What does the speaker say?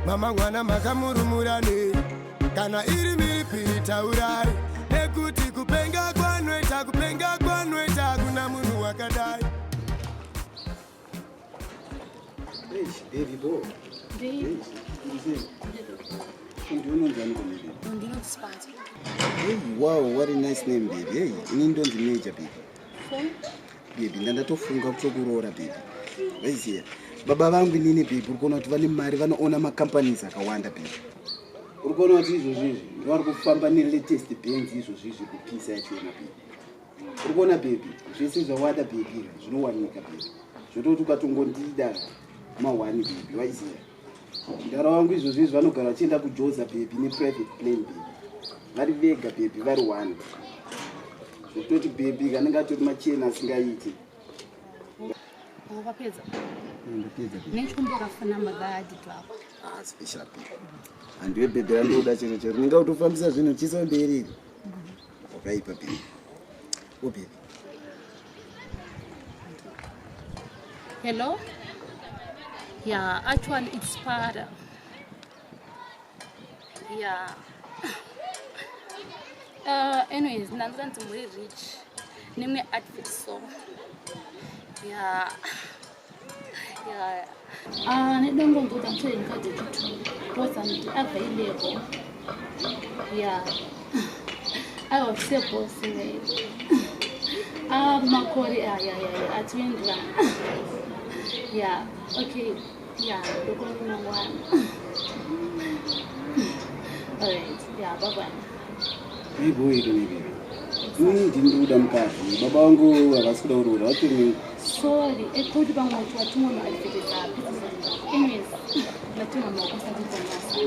Mama mwana makamurumura nei? Kana iri mhiripiri taurai, nekuti kupenga kwanoita, kupenga kwanoita, kuna munhu wakadai. Baby boy. Ndinonzi baby. Ndinonzi Spatso. Hey, wow, what a nice name, baby. Hey, ini ndonzi Major, baby. Baby, ndandatofunga kutokuroora, baby. Vaiziya. Baba vangu inini, baby, uri kuona kuti vane mari, vanoona macompanies akawanda, baby. Uri kuona kuti izvozvo izvi ndivari kufamba nelatest Benz izvozvo izvi kupisa yachona, baby. Uri kuona, baby, zvese zvawada, baby, zvinowanika, baby. Zvototi ukatongondida mahwani, baby, waiziya. Mudara wangu izvozvo izvi vanogara vachienda kuJoza, baby, neprivate plane, baby. Vari vega, baby, vari one. Zvototi, baby, kanenge atori machena asingaiti. Wakapedza? Ndopedza, baby. Nechikumbira phone number dzadidi wako. Ah, special, baby. Handiwe baby randoda chero chero. Rinenge kutofambisa zvinhu chiso mberi iri. Wakaipa, baby. Oh, baby. Hello? Yeah, actually it's Spada. Yeah. Anyways, ndanzi muri rich nemwe advert, so yeah. Nedongonzoti angithole mukadzi wechi-two because I'm available. Yeah. Aiwa, kusebosi. Ah, makore aya atienderana. Yeah, okay. Yeah, ndokona mangwana. Alright, yeah, bye bye. Ibo iri ne, baby. Ini ndini kuda mukadzi. Baba vangu havasi kuda kuroora. Vatori Sorry, ekuti pamwe wacho watumwa maadvert api. Anyways, ndatumwa maoko sati dzamasa.